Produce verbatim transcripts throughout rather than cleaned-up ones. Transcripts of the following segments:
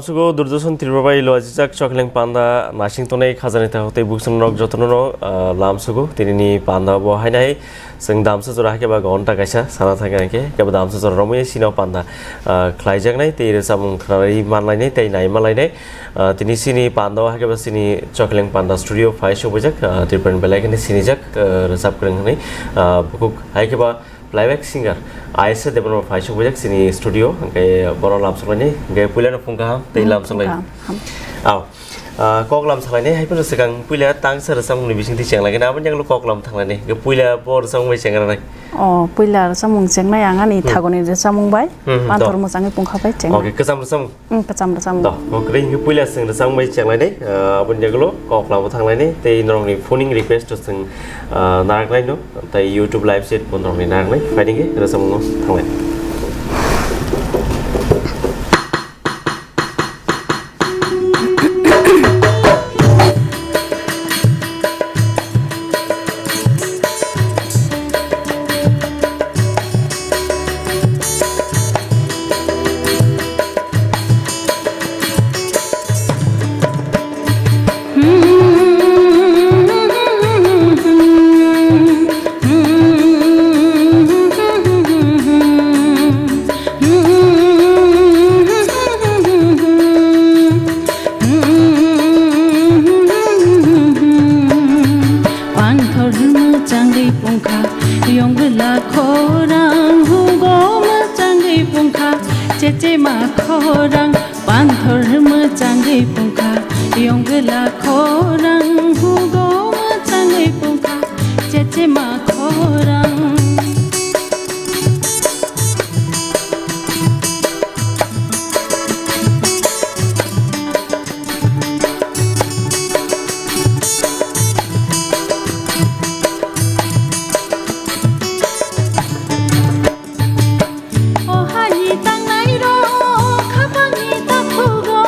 Sugo Durdoson Tripura bai lo ajijak Chokleng Panda nasing tongnai khajani takhuk tei buksong rok jotono no, ah, lam sugo. Tinini panda bo hainai chwng damsa jora hakhe ba gonta kaisa sana thangkhe kebo damsa jora romwi sino panda, ah, khlaijaknai tei rwchapmung khnarwi manlainai tei nai manlainai. Ah, tini sini panda o hakhe ba sini Chokleng Panda studio phai subujak, ah, Tripura ni belai kheno sinijak, ah, rwchap kwrwng hwnwi, ah, bukhuk hakhe ba Playback singer Ayesha Debbarma phai subujak sini studio, hingke bono lam sokmani, hingke puila no phung kaham, tei lam soklai. Phung kaham. Aw. Ah, kok lam soklaini, hai phano swkang puila tangsa rwchapmungni bisingtwi cheng lagina, aboni yagulo kok lam thanglaini, hingke puila bo rwchapmung bai cheng rwnai. O, puila rwchapmung chengnai ang ani Hmm. thagoni rwchapmung bai, Hmm, hmm, panthor do. Mwchangwi pungkha bai chengnai. Okay, kwcham rwchapmung. Hmm, kwcham rwchapmung. Do, kok ring puila swng rwchapmung bai cheng lainai, ah, aboni yagulo kok labo thang lainai, tei norokni phoning request o swng, ah, narak laino, tei YouTube live set bo norokni narak nai, phaidi khe rwchapmung no thang lai. Panthor mwchangwi pungkha, yongla khorang hugo mwchangwi pungkha, chechema khorang. Panthor mwchangwi pungkha, yongla khorang hugo mwchangwi pungkha, chechema khorang. O hani tangnai rok khapangni takhugo,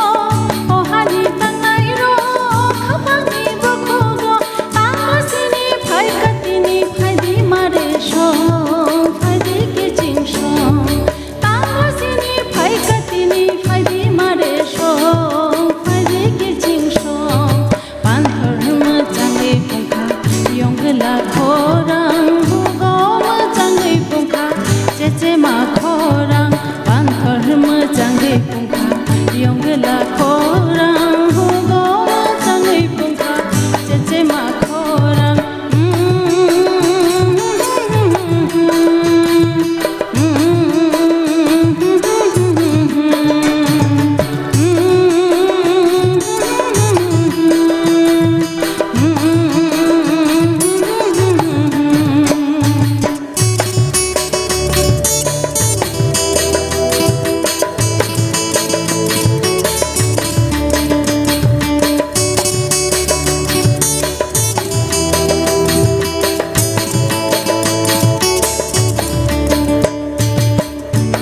o hani tangnai rok khapangni bukhugo, tangrasini phaikha tini phaidi mare song, phaidi kiching song. Tangrasini phaikha tini phaidi mare song, phaidi kiching song. Panthor mwchangwi pungkha, yongla khorang hugo mwchangwi pungkha, chechema khorang. Panthor mwchangwi pungkha, yongla khorang hugo mwchangwi pungkha, chechema khorang.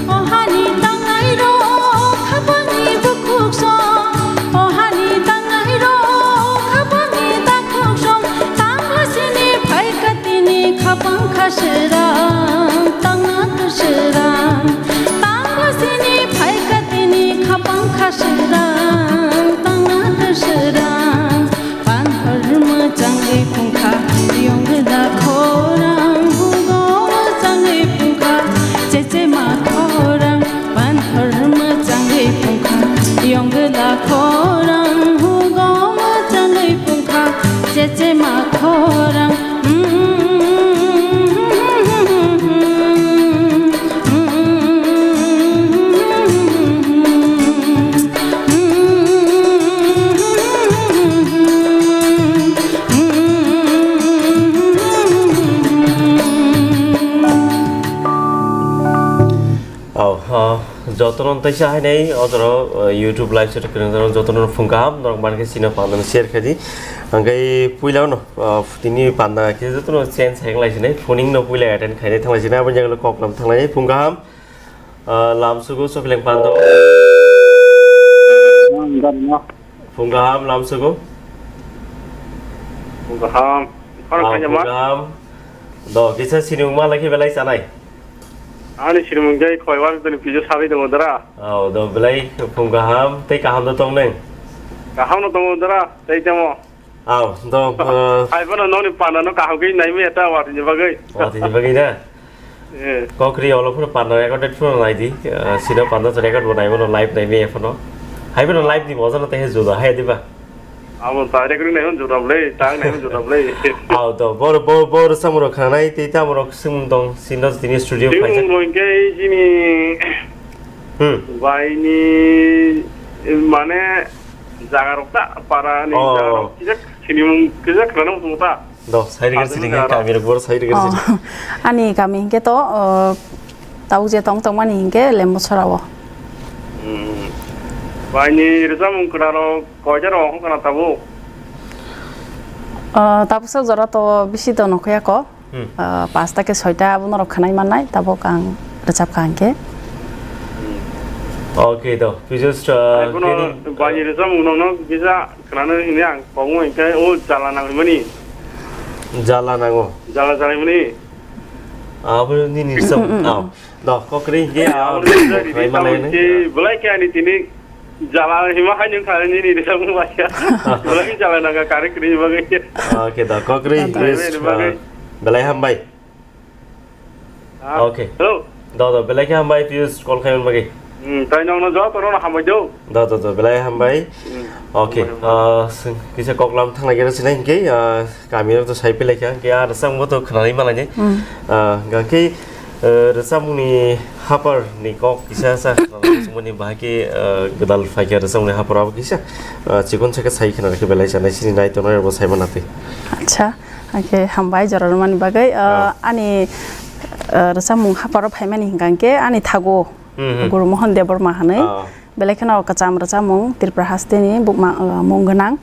O hani tangnai rok khapangni bukhuk song, o hani tangnai rok khapangni takhuk song, tangrasini phaikha tini khapang kha srang, tangna kha srang. Tangrasini phaikha tini khapang kha srang, tangna kha srang. Panthor mwchangwi pungkha, yongla khorang hugo mwchangwi pungkha, chechema khorang. Panthor mwchangwi pungkha, yongla khorang hugo mwchangwi pungkha, chechema khorang. Oh, oh, jotono teisa hainai, o jora, eh, YouTube live chat kwrwng jotono phung kaham, norok mankhe sino panda share khaidi. Hingke puila no, ah, tini panda khe jotono change hai lai sinai, phoning no puila attend khainai thanglai sinai, aboni yagulo kok lam thanglai phung kaham. Ah, lam sugo Chokleng Panda. Ang gari no. Phung kaham lam sugo. Phung kaham. Khorang Ah, kanya phung ma. Kaham. Do, kisa sini ma lagi belai sanai. Ani srimung jai khoi wa toni pijo sabi tongo dara. Au, do belai phung kaham, tei kaham do tong neng? Kaham no tongo dara, tei temo. Au, do, uh, Hai bono noni panda no kaham khe nai mi eta wati ni bagwi. Wati ni bagwi na? Eh. Kokri olo phuru panda record phuru nai di, uh, sino panda record bo nai bono live nai mi ephono. Hai bono live ni moja no tei he juda hai di ba. Abo ta recording nai hwn jora bwle, ta nai hwn jora bwle. Au to, bor, bor, bor samung rok khanai, tei tamo rok swngmung tong, sino tini studio Swngmung phaijak. Hwnkhe chini Hmm. Baini, mane, jaga rok ta, para ni Oh. jaga rok, kisa sini mung, kisa khwlai mung ta. Do, sai rwgwr Adini sini jaga rok. Kami rok bor sai rwgwr Oh, sini. Ani kami hwnkhe to, uh, tau je tong tong mani hwnkhe Lembu Sora o. Hmm. Baini rwchapmung kwna rok Koita rok wng khna tabuk? Ah, tabuksa jora to bisi to nukhuya ko. Hmm. Ah, pasta khe soita abo norok khwnai mannai, tabuk ang rwchap kha hwnkhe. Hmm. Okay, to. Pijos, ah, Ai, bono kini- bani rwchapmung nokno kisa khwnano hwnwi ang kobongma hinkhe o jala nangmani. Jala nango? Jala jalaimani. Abo nini rwchap-, Mm, mm, mm, ah. Mm. Do, kokri hinkhe, ah, Abo rwchap khwnai rwchap mannai. Hinkhe belai khe ani tini Jala hima hai nung kha nini risa mung bai ya. Belai jala nang kha kari kri bagwi. Okay, da, kokri, Thank you. Yes, Belai bagwi. Ah, belai hambai. Ah, Okay. Hello. Da, da, belai khe hambai, Piyus call khaimani bagwi. Hmm, tai nokno joto no hambai do. Da, da, da, belai hambai. Hmm. Okay, Hambai, hambai. Ah, sing, kisa koklam thangna kira sinai hinkhe, ah, Kami rok to sai pilai kha, khe ah rwchapmung bo to khwnai malai ni. Hmm. Ah, hwnkhe, eh, rwchapmung ni hapar ni kok kisa sa khwnai sumani bahai khe, eh, gwdal phai kha rwchapmung ni hapar abo kisa, eh, chikon sa khe sai khwna rwkhe belai chanai sini nai tongnai rok bo sai mana twi. Acha, hwnkhe hambai jora rwmani bagwi, eh, Ah. ani, eh, rwchapmung hapar o phaimani hwnkhe ani thago Hmm, hmm. Guru Mohan Debbarma hwnwi. Ah. Belai kheno kwcham rwchapmung Tripura hasteni bukma, uh, mung gwnang.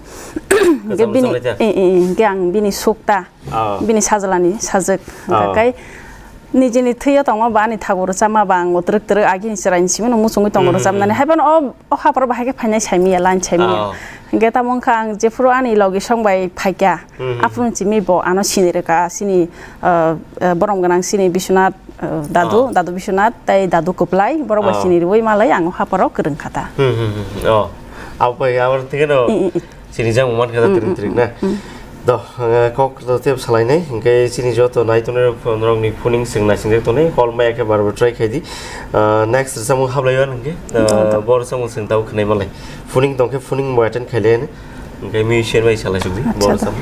Hwnkhe Kwcham bini, rwchapmung khe? Eh, eh, hwnkhe ang bini sukta, Ah. Bini sajlani sajwk. Ah. Hwnkhe kai nijini thwiyo tongma ba ani thago rwchapma ba ang o twrwk twrwk agini chwraini simi no muchungwi tongo Hmm, hmm, rwchapnani. Hmm. Haiphano o, o haparo bahai khe phainai saimiya, line saimiya. Ah. Hwnkhe tamo wngkha ang jephuru ani logi song bai phaikha. Hmm, hmm, Aphuru hmm. Chimi bo ano sini rwkha, sini, uh, uh, borom gwnang sini Biswanath, uh, dadu, Ah. Dadu Biswanath, tei dadu Kwplai, borok bai Ah. Sini rwui malai ang o haparo kwrwng kha ta. Hmm, hmm, hmm, hmm. Oh. Abo pai, abo thik no. Mm, mm, mm. Sini jang man kha ta Mm, tring mm, tring mm, na. Mm. Do, uh, kok to tep salai nai, hwnkhe sini joto nai tongnai rok, phone rok ni phoning swng nai sing tongnai, call mai khe bar bar try khai di. Uh, next rwchapmung hablai o hwnkhe, uh, Do, do. Bo rwchapmung swng tabo khwnai malai. Phoning tong khe phoning bo attend khai le. Hwnkhe musician bai salai sukdi, Acha, bo do. Sam.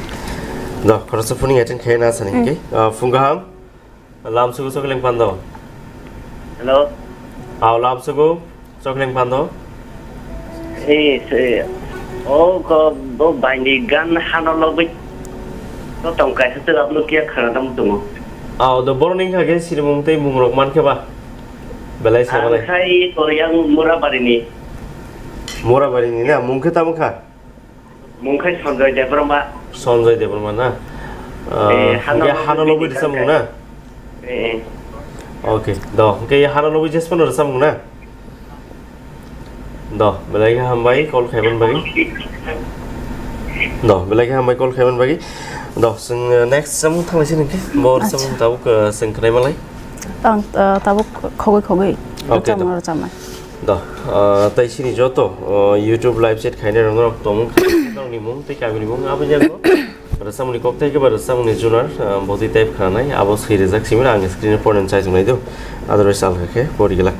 Do, khoroksa phoning attend khai na sani Hmm. Hwnkhe. Ah, phung kaham. Lam sugu chokleng pando. Hello. Aw, lam sugu chokleng pando. Eh, se, o ko, bo bandi gan hano lobwi. To tong kaisa se apno kia khana tam tumo. Aw, do boroni kha khe sirimung tei mung rok man khe ba. Belai sa Ang malai. Khai ko yang Murabari ni. Murabari ni na, mung khe tamo kha? Mung khai Sanjoy Debbarma. Sanjoy Debbarma na? Eh, Ah, hano hwnkhe lobwi hano lobwi risa risa mung na? Eh, eh. Okay, do, hwnkhe hano lobwi jesphano risa mung na? Do, belai khe hambai call khaiman bagwi. Do, belai khe hambai call khaiman bagwi. Do, chwng, eh, next samung thanglai sini khe. Bo Acha. Samung tabuk, eh, chwng khnai malai. Ang, eh, tabuk khogwi khogwi. Okay, do. Rwchapmung rwchapnai. Do, ah, tei sini joto, ah, YouTube live chat khainai rok norok tongmung, norokni mung tei kamini mung abo yago. Rwchapmungni kok tei kebo rwchapmungni junar, ah, botwi type khanai, abo swi rijak simi ang screen o pornani chai tongnai do. Otherwise alkha khe pori glak.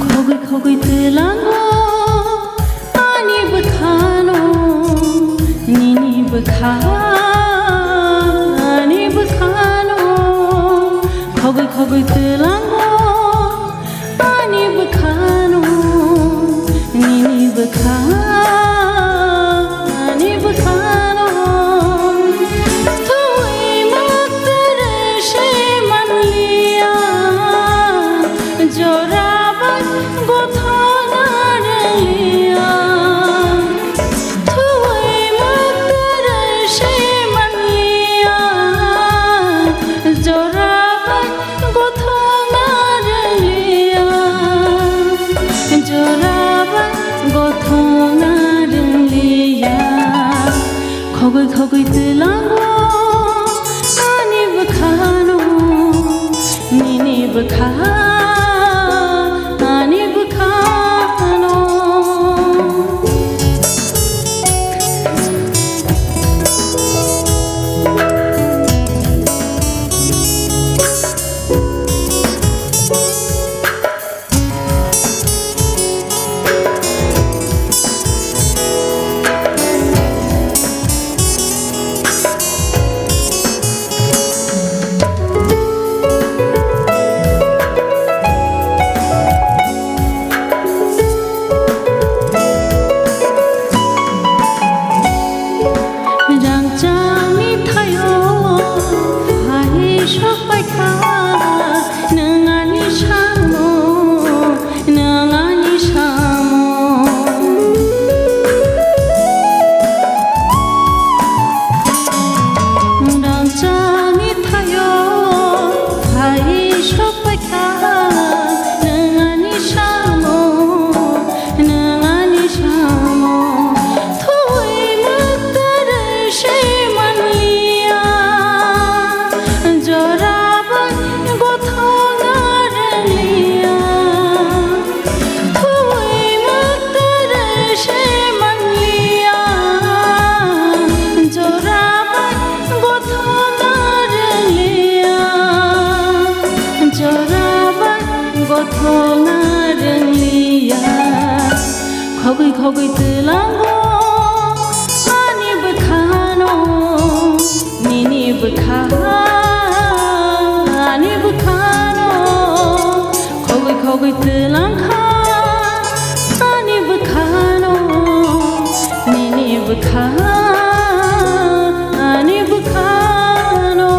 Khogwi khogwi twlango ani bwkhano, nini bwkha ani bwkhano. Khogwi khogwi twlango ani bwkhano, nini bwkha ani bwkhano. Twi muktere se manliya, jora Khogwi khogwi twlango ani bwkhano, nini bwkha, ani bwkhano. Rangchakni thaio hai sok paikha, nwng ani samo, nwng ani samo. Rangchakni thaio hai sok paikha, nwng ani samo, nwng ani samo. Thwi mwktwrwi se manliya, jora bai gothok na rwngliya. Thwi mwktwrwi se manliya, jora bai gothok na rwngliya, jora bai gothok na rwngliya. Khogwi khogwi twlango ani bwkhano, nini bwkha, ani bwkhano. Khogwi khogwi twlangkha ani bwkhano, nini bwkha, ani bwkhano.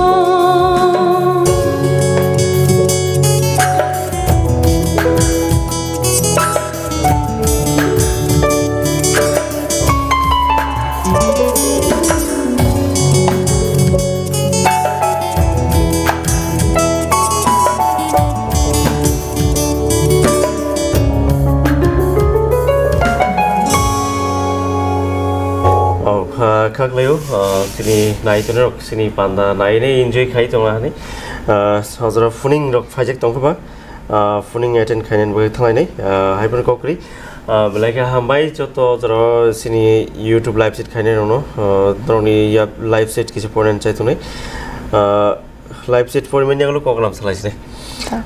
Oh, kha-, khaklai o, ah, chini nai tonwi rok chini panda nai nai enjoy khai tongo hani. Ah, hojra phuning rok phaijak tongkha ba. Ah, phuning attend khainani bagwi thanglainai, ah, hai phano kok kwrwi. Ah, belai khe hambai joto jora chini YouTube live set khainai rokno, ah, norokni ya live set kisa pornani chai tongnai. Ah, live set porimani yagulo kok lam salai sinai.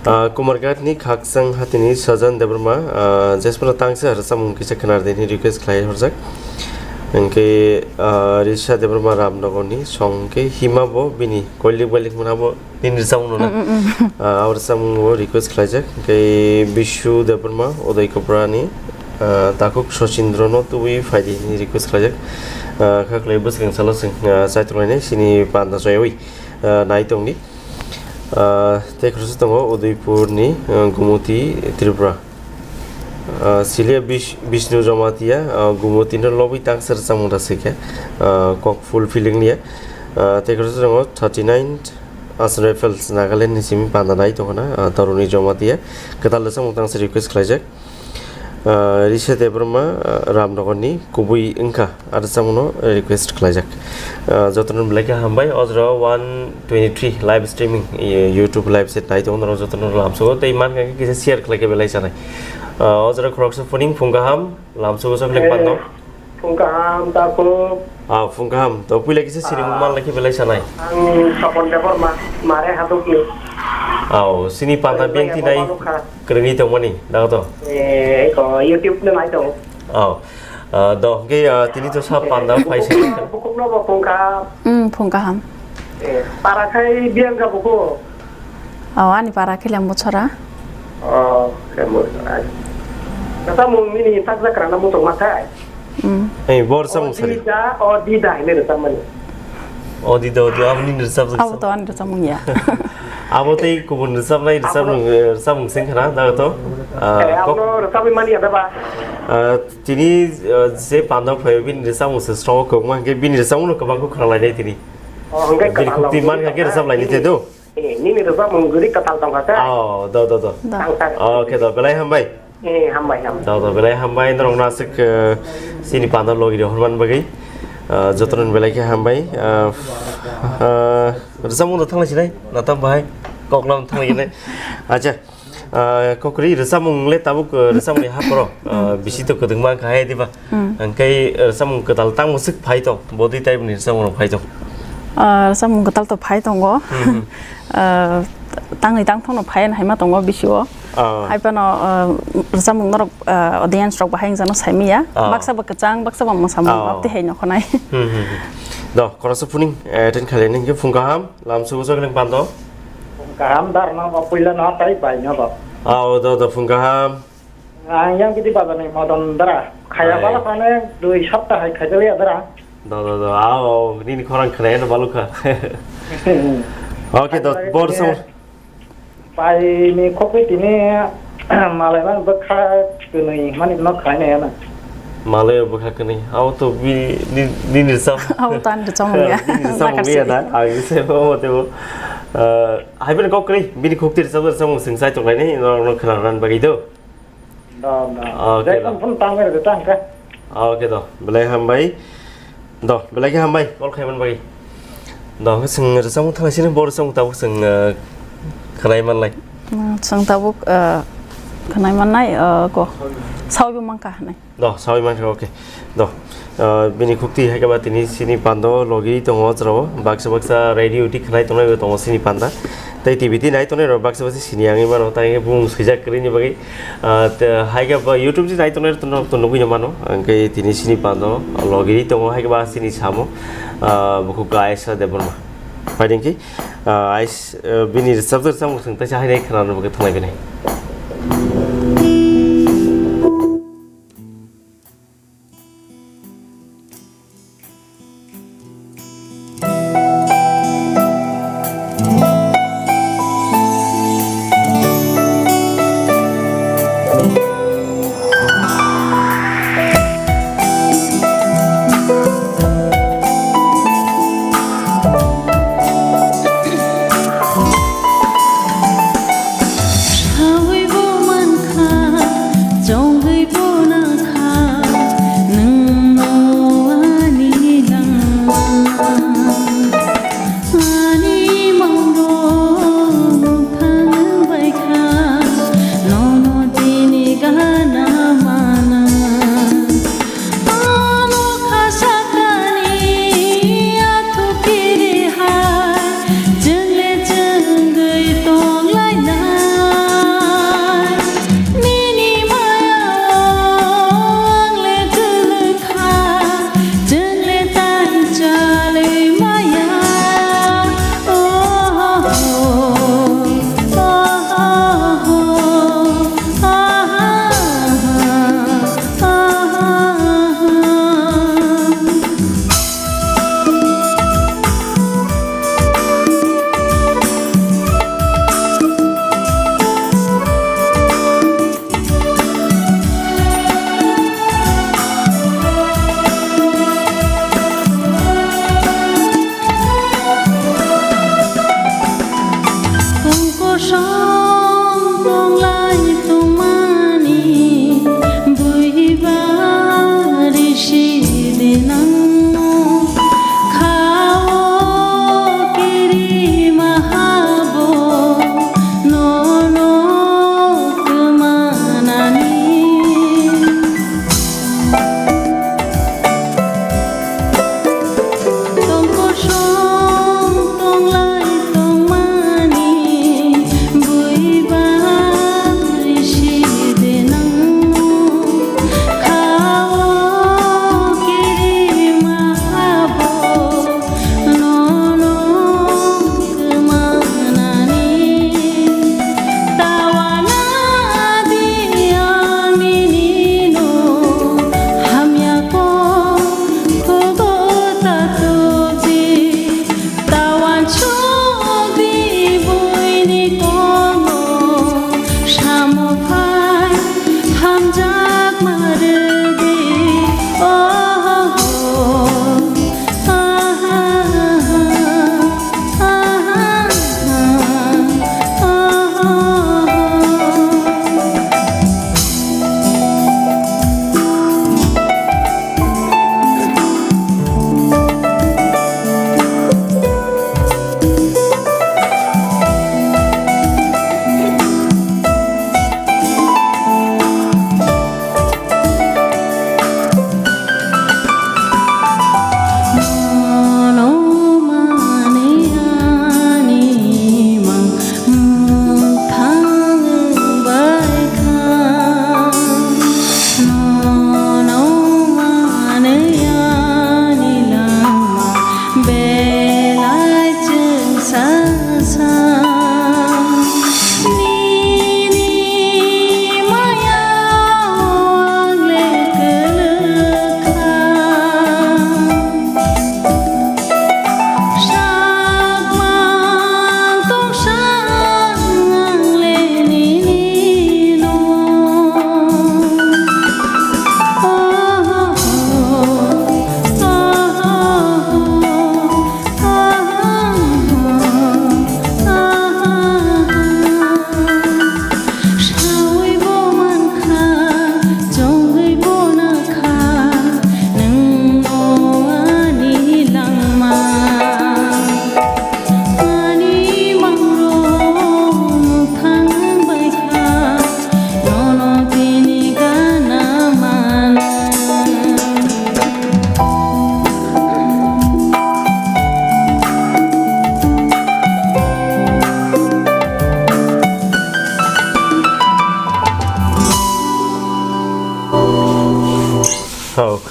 Ah, Kumarghat ni Khakchang Hatini Sajan Debbarma, ah, jesmano tangsa rwchapmung kisa khwna rwdi hwnwi request khlai horjak. Hwnkhe, ah, Risha Debbarma Ramnagar ni song khe hima bo bini koilik bailik mwnabo Nini rwchapmung no na? Mm, mm, mm. Ah, abo rwchapmung bo request khlaijak. Hwnkhe Bishu Debbarma, Uday Koprani, ah, takhuk Sachindra no tubui phaidi hwnwi request khlaijak. Ah, khaklai bwswkang salo chwng, ah, chaitok lainai chini panda choyawi, ah, nai tongdi. Ah, tei khoroksa tongo Udaipur ni, ah, Gumoti Tripura. Ah, Silia Bish-, Bishnu Jamatia, ah, Gumoti no lobwi tangsa rwchapmung da swikha, ah, kok full feeling liya. Ah, tei khoroksa tongo thirty nine Assam Rifles Nagaland ni simi panda nai tongkhana, ah, Taruni Jamatia. Kwtal rwchapmung tangsa request khlaijak. Ah, Risha Debbarma, ah, Ramnagar ni kubui wngkha. Aro rwchapmungno request khlaijak. Ah, jotono belai khe hambai, o jora one twenty three live streaming, eh, YouTube live set nai tongo, norok jotono lamsogo tei mankha khe kisa share khlai khe belai sanai. Ah, o jora khoroksa phuning phung kaham, lamsogo sok lek pando. Eh, phung kaham, takhuk. Ah, phung kaham, to puila kisa siring man lai khe belai sanai. Ang Sopon Debbarma, Mare Hadukni. Aw, sini panda biyang tinai. Kwrwngwi tongmani, dago to? Eh, eko YouTube no nai tongo. Oh. Ah, do, hwnkhe, ah, tini to sa panda phai se. Bukhuk no bo phung kha. Hmm, phung kaham. Eh, para khai biyang kha bukhuk. Oh, ani para khe Lembuchora. Oh, Lembuchora. Kasa mung nini tak jak rana muchung ma khai. Hmm. Ei, bor samung sari. Odida, odida hini rwchapmani. Odida, odida, abo nini rwchapjak. Abo to ani rwchapmung ya. Abo tei kubun rwchapnai, rwchapmung, eh, rwchapmung seng khana, dago to? Ah, eh, kok- abo rwchapwi mani ya da ba? Ah, tini, ah, je pandok phaio bini rwchapmung se strong kok ma, hwnkhe bini rwchapmung no kwbang kok khna lainai tini. Oh, hwnkhe bini kwbang kok twi man kha khe rwchap lainai te do. Eh, nini rwchapmung guri kwtal tong kha khe. Oh, do, do, do. Do. Tang sak. Okay, do, belai hambai. Eh, hambai, hambai. Dao, dao, belai hambai, norok no aswk, eh, chini panda logi rw horman bagwi. Ah, jotono belai khe hambai. Ah, ah, rwchapmung rok thanglai sinai, natam bahai, koklam thanglai sinai. Acha, ah, kokri rwchapmung le tabuk, ah, rwchapmungni haporo, ah, bisi to kwdwkma wngkha hai diba? Hmm. Hwnkhe, ah, rwchapmung kwtal tamo swk phai tong, body type ni rwchapmung rok phai tong. Ah, rwchapmung kwtal to phai tongo. Hmm, hmm. Ah, tangni tangthokno phai hai ma tongo bisio. Ah. Hai phano, ah, rwchapmung norok, ah, audience rok bahai wngjakno saimanya. Ah. Baksa bo kwchang, baksa bo mwsamung, ah, abtwi hai nokho nai. Hmm, hmm, hmm. Do, khoroksa phuning, eh, attend khailai nini phung kaham, lam sugo sogling pando. Phung kaham dar no ba puila no tai bai no ba. Ah, o do, do, phung kaham. Ang yang kiti bazar ni modon dara. Khaya bala phane dui sapta hai khaijaliya dara. Do, do, do, ah, o, nini khorang khwnai no balukha. Okay, do, bor song. Pai ni khokwi tini malai man bwkha kwnwi mani no khainai ano. Malai bwkha kwnwi. Abo to bini, ni, nini rwchap. Abo to ani rwchapmung ya. Nini rwchapmung ya da. Ang se bo tebo. Eh, hai bini kok kri, bini khokti rwchap rwchapmung swng sai tonglai ni, no, no khna ran bagwi do. Do, do. Okay, do. Jai phone tang bai rwdi tang kha. Okay, do. Belai hambai. Do, belai khe hambai, call khaiman bagwi. Do, hwnkhe chwng rwchapmung thanglai sini, bo rwchapmung tabuk chwng, eh, khwnai manlai. Hmm, chwng tabuk, eh, khwnai mannai, eh, ko. Sawi bo mankha hwnwi. Do, sawi mankha, okay. Do, eh, bini khukti hai khe ba tini sini pando logi tongo o jora o. Baksa baksa radio ti khwnai tongnai bo tongo sini panda. Tei T V ti nai tongnai rok baksa baksa sini yangwi mano, tei bumung swijak kwrwini bagwi. Ah, te, hai khe ba YouTube ni nai tongnai rok to nugwi no mano. Hwnkhe tini sini pando logi tongo, hai khe ba sini samo, ah, bukhuk Ayesha Debbarma. Phai ringkhi, ah, Ayes-, ah, bini rwchapjak rwchapmung chwng teisa hai nai khwnana bagwi thanglaibini.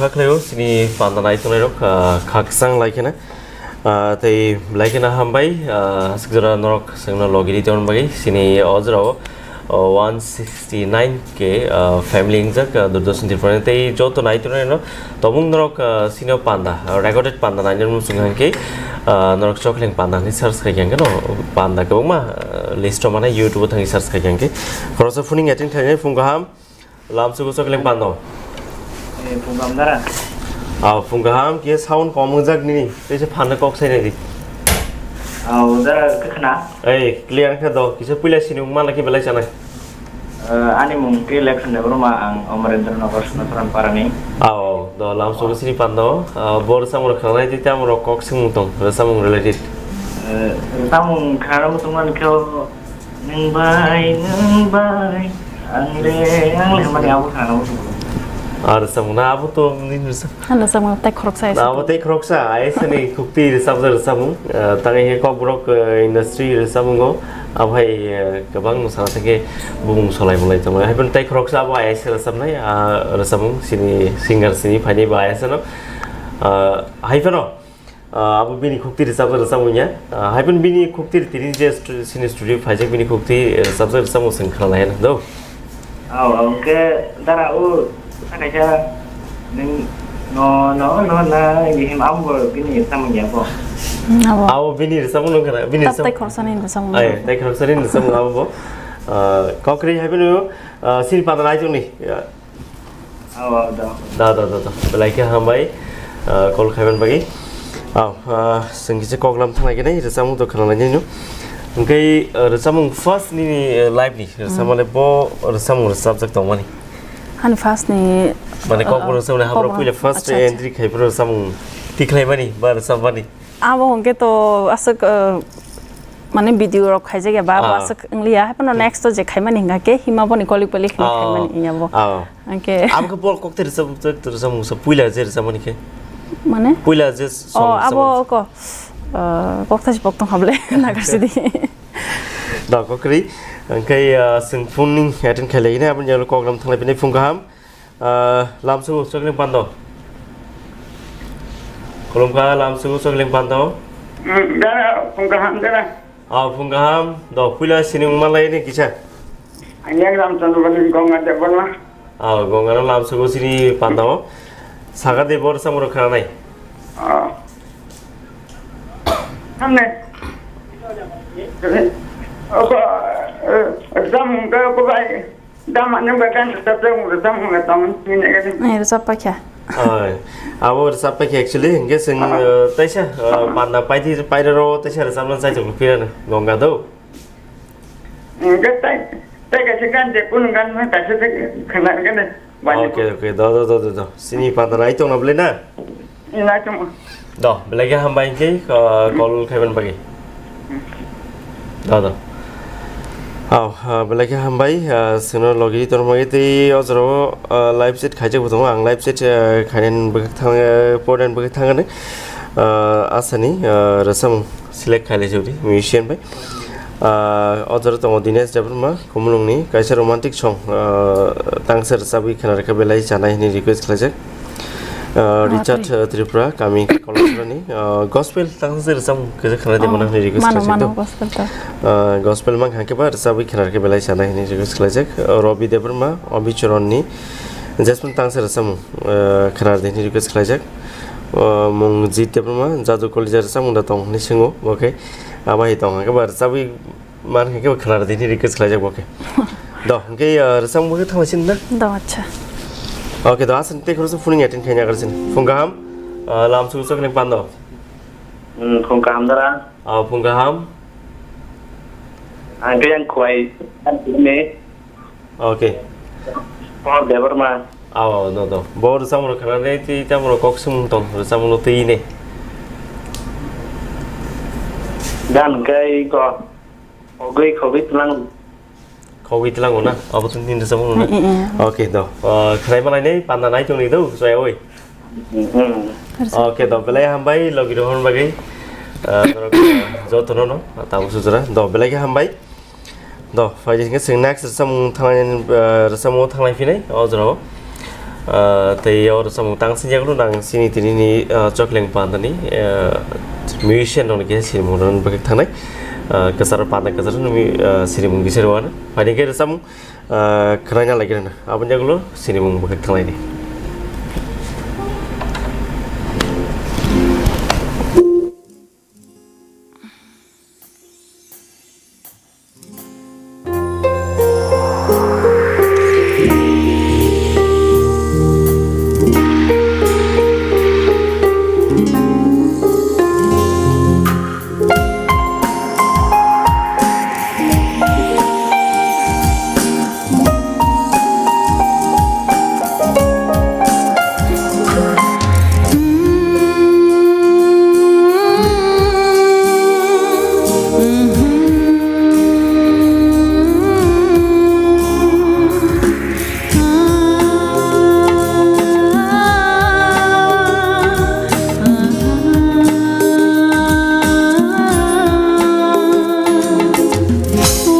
Khlaio, sini panda nai tongnai rok, ah, khakchang lai kheno. Ah, tei belai kheno hambai, ah, aswk jora norok chwngno logi ri tongna bagwi, sini o jorao, oh, one sixty nine K, ah, family wngjak, ah, Doordarshan Tripura ni. Tei joto nai tongnai no, tobung norok, ah, sini o panda, ah, recorded panda nai nani muchung hwnkhe, ah, norok Chokling panda hinwi search khai khe no, panda kwbangma, ah, list o mane YouTube o thangwi search khai khe. Khoroksa phuning attend khainai phung kaham. Lamsugo Chokling pando. Eh, phung kaham dara. Ah, phung kaham, kisa sound kom wngjak nini. Teisa phanno kok sai nai di. Ah, dara, khe khna? Eh, clear khe do. Kisa puila sini wngma laki belai chanai. Eh, ani mung khe Lekhan Debbarma, ang Amarendra Nagar Sundasaran Parani. Ah, oh, do Lamsugo sini pando. Ah, bo rwchapmung rok khnanai di, tamo rok kok swngmung tong, rwchapmung related. Eh, rwchapmung khnana muchung man khe o, Nwng bai, nwng bai, ang le, ang le, mani abo khana muchung. Ah, rwchapmung na abo to nini rwchap. Ano rwchapmung tei khoroksa ese. Abo tei khoroksa, aisa ni khukti rwchapjak rwchapmung. Ah, tang he Kokborok, eh, industry rwchapmungo. Abo hai, eh, kwbang no sana thangkhe bumung solai bolai tongo. Hai phano tei khoroksa abo aisa rwchapnai, ah, rwchapmung sini singer sini phaini ba aisa no. Ah, hai phano. Ah, abo bini khukti rwchapjak rwchapmung ya. Ah, hai phano bini khukti tini je stu-, sini studio phaijak bini khukti, eh, rwchapjak rwchapmung chwng khna lai do. Au, au, hwnkhe dara o kaisa nwng no, no, no, na, ini him abo bo bini rwchapmung ya bo. Hmm, abo. Abo bini rwchapmung nung khna, bini rwchap-, tai khoroksa ni rwchapmung. Ai, tai khoroksa ni rwchapmung abo bo. Ah, kokri hai phano, ah, sini panda nai tongni. Ah, Aw, aw, da. Da, da, da, da. Belai khe hambai, ah, call khaiman bagwi. Aw, ah, chwng kisa koklam thanglai khe nai, rwchapmung to khna lai nai no. Hwnkhe, ah, rwchapmung first nini, eh, live ni, rwchapmung le bo rwchapmung rwchapjak tongmani. Ani first ni, Mane ah, kokborok rwchapmung le habro kokborok, puila first acha, acha. Entry khai phuru rwchapmung tikhlaimani ba rwchapmani. Abo hwnkhe to aswk, uh, mane video rok khaijak ya ba, abo Ah. aswk wngliya. Hai phano next o je khaimani hwnkha khe hima boni koli poli kheno Ah. khaimani ya bo. Ah. Hwnkhe Abo khe bol kokte rwchap, rwchap, rwchapmung sa puila je rwchapmani khe. Mane? Puila je song Oh, rwchapmani. Abo ko, uh, kokthasi pok tong hable nagasidi. Da kokri. Hwnkhe, uh, chwng phone ning attend khailai ni, aboni ulo koklam thanglai phini phung kaham. Ah, lamsugo Chokling pando. Khulumkha, lamsugo Chokling pando. Mm, dara, phung kaham, dara. Ah, phung kaham. Do, puila sining malai ni kisa. Ang yang Ramchandra Bali Gonga Debbarma. Ah, Gonga no lamsugo sini pando. Saga de bor samro khanai. Ah. Hamne. Obo, eh, exam ga ko bai. Dama nang ba kan rwchapjak, rwchapmung le tong sini ne gani. Eh, rwchap paikha. Ai, abo rwchap paikha actually, hwnkhe chwng, Ah. eh, taisa, eh, panda paidi, pairoro taisa rwchapna chaichok phirano, Gonga do. Hwnkhe tai, tai kaisa gan je, kunu gan ma kaisa se khna gani. Bani Okay, okay, do, do, do, do, do. Sini panda nai tongna bwle na? Nai tongma. Do, belai khe hambai hwnkhe, uh, call khaiman bagwi. Do, do. Aw, uh, belai khe hambai, uh, chwngno logi tormagwi tei o jorao, uh, live chat khaijak bo tongo. Ang live chat, uh, khainani bwkhak thang, uh, important bwkhak thangani, uh, asani, uh, rwchapmung select khailai jodi musician bai. Uh, o jorao tongo Dinesh Debbarma, Khumulwngni kaisa romantic song, uh, tangsa rwchapwi khna rwkha belai chanai hwnwi request khlaijak. Uh, Ah, Richard, tei. Uh, Tripura, kami Kolokhrani, uh, gospel tangsa se rwchapmung khe khna de Oh, mano hwnwi request mano, khlaijak mano, do. Gospel ta. Uh, gospel mang hangke ba rwchapwi khna rwkha belai chanai hwnwi request khlaijak. Uh, Robi Debbarma, Obi Choronni, Jasmine tangsa rwchapmung, uh, khna rwdi hwnwi request khlaijak. Uh, Mungjit Debbarma, Jadu Kolija rwchapmung da tong hwnwi swngo, okay. Abo hai tong hangke ba rwchapwi Man khe kebo khwna rwdi hwnwi request khlaijak bo khe. Do, hwnkhe, uh, rwchapmung bo khe thanglaisin na? Do, acha. Okay, do, aswk tei khoroksa phuning attend khaina agarsin. Phung kaham, uh, lamsugo Chokling pando. Hmm, phung kaham dara. Ah, phung kaham. Ang khe yang khwai ni. Okay. Paul Debbarma. Aw, do, do. Bo rwchapmung rok khwnanai tei tamo rok kok swngmung tong, rwchapmung no twi ne. Gan khe ko. Khogwi, khogwi tlang. Khogwi tlango na? Abo tong tin rwchapmung no na? Mm, mm, mm. Okay, do. Ah, khwnai malai nei, panda nai tongni do, chwai oi. Mm, mm. Okay, do. Belai hambai, logi rohor bagwi. Ah, norok, ah, joto no no, tamo sujra. Do, belai khe hambai. Do, phaidi hwnkhe chwng next rwchapmung thanglai, ah, rwchapmungo thanglai phinai, o jorao. Ah, tei o rwchapmung tang sini yagulo nang sini tini ni, ah, Chokleng Panda ni, ah, musician rok ni kisa sinimung rok bwkhak thangnai. Ah, kwcharo panda kwcharo numi, ah, sinimung kisa rwano. Phaidi khe rwchapmung, ah, khwnaina lai khe rwna. Aboni yagulo sinimung bwkhak thangnai di.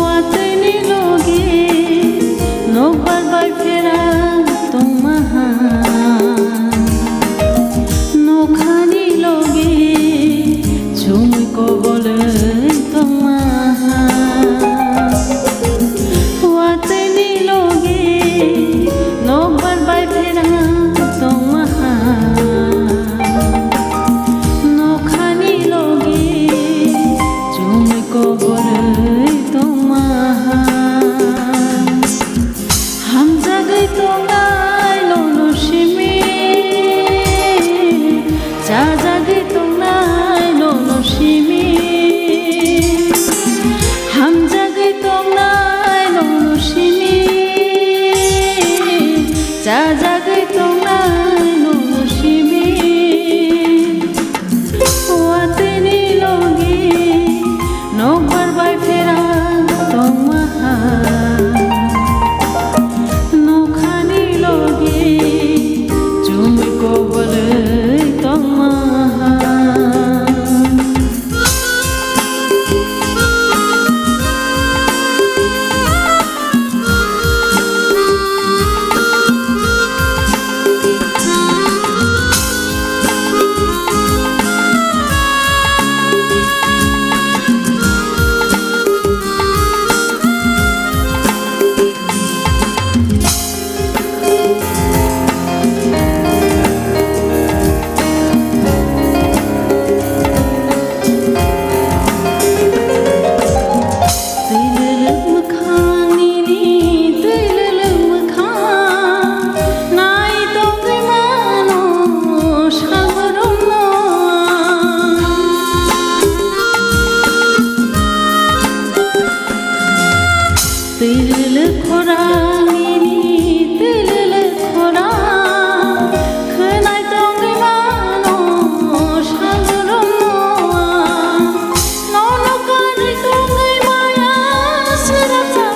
Watwi ni logi nokbar bai phera tongma ha, nokhani logi chumui kobolwi tongma ha. Watwi ni logi nokbar bai phera tongma ha, nokhani logi chumui kobolwi tongma ha. Hamjagwi tongnai nono simi, chajagwi tongnai nono simi. Hamjagwi tongnai nono simi, chajagwi tongnai nono simi. Watwi ni logi nokbar bai phera tongma ha, nokhani logi chumui kobolwi tongma ha. Twilwlwk mwkhang nini, twilwlwk mwkhang nai tongwi mano salbrum no. Twilwlwk khorang nini, twilwlwk khorang khwnai tongwi mano salbrum no. Nono kanwi tongwi maya swrapsa,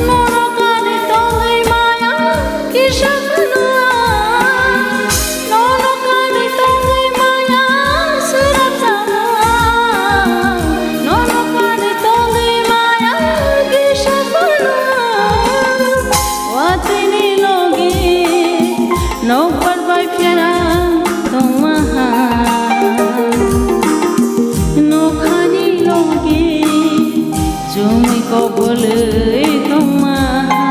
nono kanwi tongwi maya kisa phunua. Nono kanwi tongwi maya swrapsa, nono kanwi tongwi maya kisa phunua. Watwi ni logi nokbar bai phera tongma ha, nokhani logi chumui kobolwi tongma ha.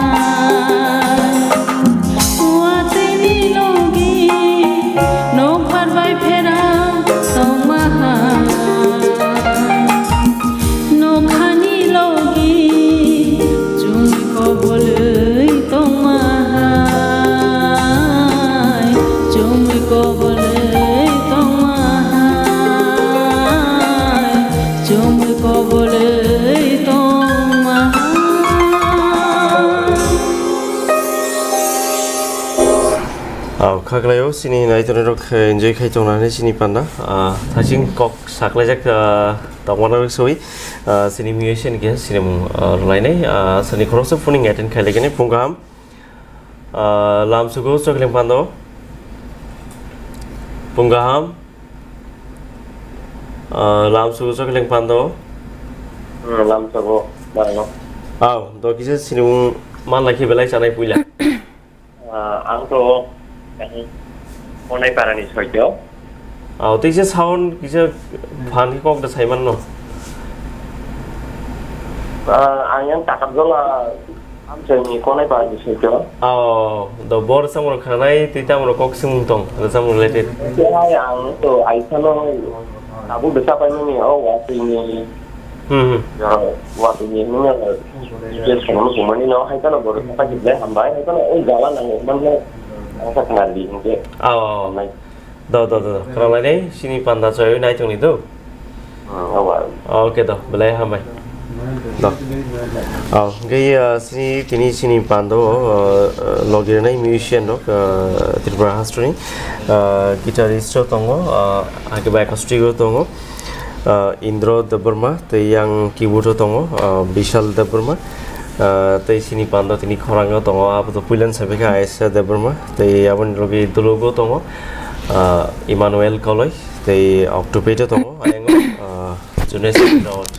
Watwi ni logi nokbar bai phera tongma ha. Nokhani logi chumui kobolwi tongma hai, chumui kobolwi tongma hai, chumui kobolwi tongma hai. Au, khaklaio, sini naitornirok, eh, enjoy khai tongnani sini panda, ah, thasing kok saklaijak, ah, tongmano soi, ah, sini musician khe sinimung, ah, rwlainai, ah, sini khoroksa phuning attend khailaikhani phung kaham, ah, lamsugo Chokleng Pando, phung kaham, ah, lamsugo Chokleng Pando. Hmm, lamsugo, barno. Au, do kisa sinimung manlai khe belai chanai puila. To, ang Konai parani soito. Aw, tei se sound kisa phan khe kok da sai manno. Ah, ang yang takam jola amchai ni Konai parani soito. Aw, do bor samro khanai tei tamro kok simung tong, do samro related. Hai ang to aisano tabuk besa pai mani o watwi ni Hmm, hmm. Jora watwi ni nung ya. Yes, kono kumani no hai kono bor pa kidle hambai hai kono o jala nang man no ang sa khna di hingke. Aw, aw, aw. Hambai. Do, do, do, do. Khna lai nei, sini panda choi nai tong ni do. Hmm, awa. Okay do, belai hambai. Do. Aw, hingke, ah, sini tini sini pando, ah, ah, logi rwnai musician rok, ah, Tripura hasteni, ah, guitarist rok tongo, ah, hake bai acoustic rok tongo. Ah, Indro Debbarma, tei yang keyboard o tongo, ah, Bishal Debbarma, ah, tei sini pando tini khorang o tongo, abo to puilan sabai kha Aisha Debbarma, tei aboni logi dulugo tongo, ah, Emmanuel Koloi, tei octopate o tongo, ayang o, ah, Junes Rod,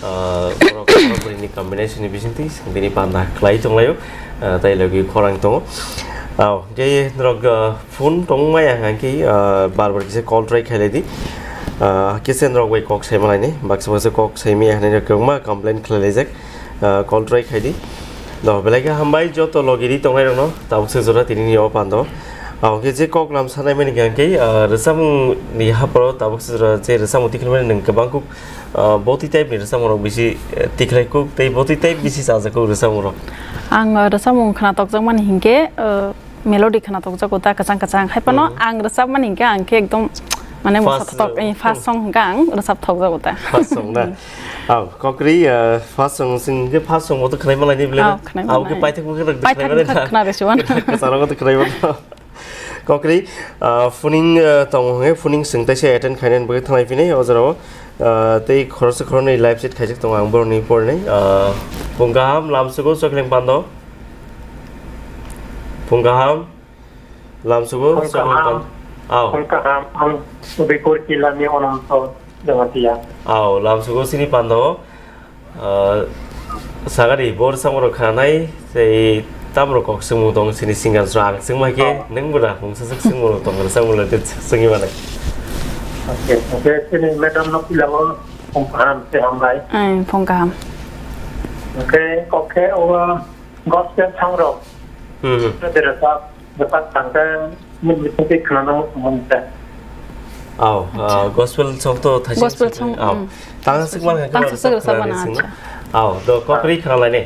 ah, borok, borok bwrwini combination ni bisingtwi bini panda khlai tonglaio, ah, tei logi khorang tongo. Aw, tei norok, ah, phone tongmaya hwnkhe, ah, bar bar kisa call try khailai di. Ah, kisa norok bai kok saima laini, baksa baksa kok saimaya hwnwi kwbangma complain khlai laijak. Ah, call try khai di. Do, belai khe hambai joto logi ri tongnai rokno, tabuk se jora tini ni o pando. Ah, hwnkhe je kok lam sanai mani hwnkhe, ah, rwchapmung ni haporo tabuk se jora je rwchapmung tikhlai mani nwng kwbang kuk, ah, boti type ni rwchapmung rok bisi, eh, tikhlai kuk tei boti type bisi chajak kuk rwchapmung rok. Ang, ah, rwchapmung khna tokjak mani hwnkhe, ah, melody khna tokjago ta kwchang kwchang. Hai phano Mhm. ang rwchapmani hwnkhe ang khe ekdom, mane, Fast, mosa thok, eh, eh, fast song hwnkhe ang rwchap thokjago ta. Fast song na? Aw, kokri, eh, fast song sing khe fast song bo to khwnai malai ni bile. Aw, khwnai malai. Aw, khe paithak bo khe rwk Paithak khwnai malai. Khwna rwsiwan. Kwcharo bo to khwnai malai. Kokri, eh, phuning, eh, tongo hwnkhe phuning swng taisa attend khainani bagwi thanglai phini o jorao, eh, tei khoroksa khoroknwi live chat khaijak tongo ang borokni porni. Eh, phung kaham lamsugo chokling pando. Phung kaham, lamsugo, Phung kaham. Aw. Phung kaham, ang Udaipur jilani Ononto Jamatia. Aw, lamsugo sini pando. Ah, sagari, bor samoro khanai, sei tamro kok sungmu tong sini singan so ang sungma ke, Aw. Neng buda, mungsa suk sungmu tong, sungmu le tit sungi mana. Oke, oke, sini madam no pilabo, phung kaham se hambai. Eh, phung kaham. Oke, oke, owa. Gospel song rok. Hmm, hmm. Rwchap, rwchap tangkhe, mui bisingtwi khwnana muchung mani se. Aw, ah, gospel song to thaising Gospel song, aw. Hmm. Tang sik man khe Tang sik rwchap sik rwchap khwna mana, sing. Acha. Aw, do kokri khwna lai ne.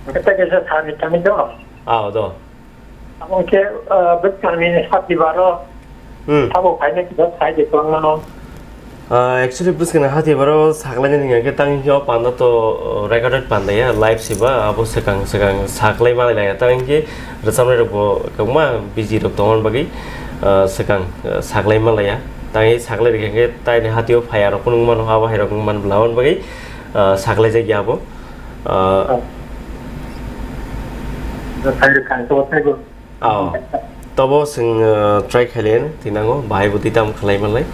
Kete kese thani thani do. Aw, do. Abo khe, ah, bwskangni hati baro. Hmm. Sabo phaina kisa sai de kwbangma no. Ah, actually, bwskangni hati baro saklainani hwnkhe tang hwnkhe o panda to, uh, recorded panda ya, live se ba, abo swkang swkang saklai malai laya. Tang hwnkhe rwchapnai rok bo kwbangma busy rok tongmani bagwi, uh, swkang, uh, saklai malaya. Tang hwnkhe saklai rikha hwnkhe taini hati o phai arok phunuk mano, abo hai rok wng man bwla aboni bagwi, uh, saklai jak ya abo. Uh, Thai rwkha, thai rwkha. Oh, tobo chwng, uh, try khailai tinango, bahai bo twi tamo khlai manlai.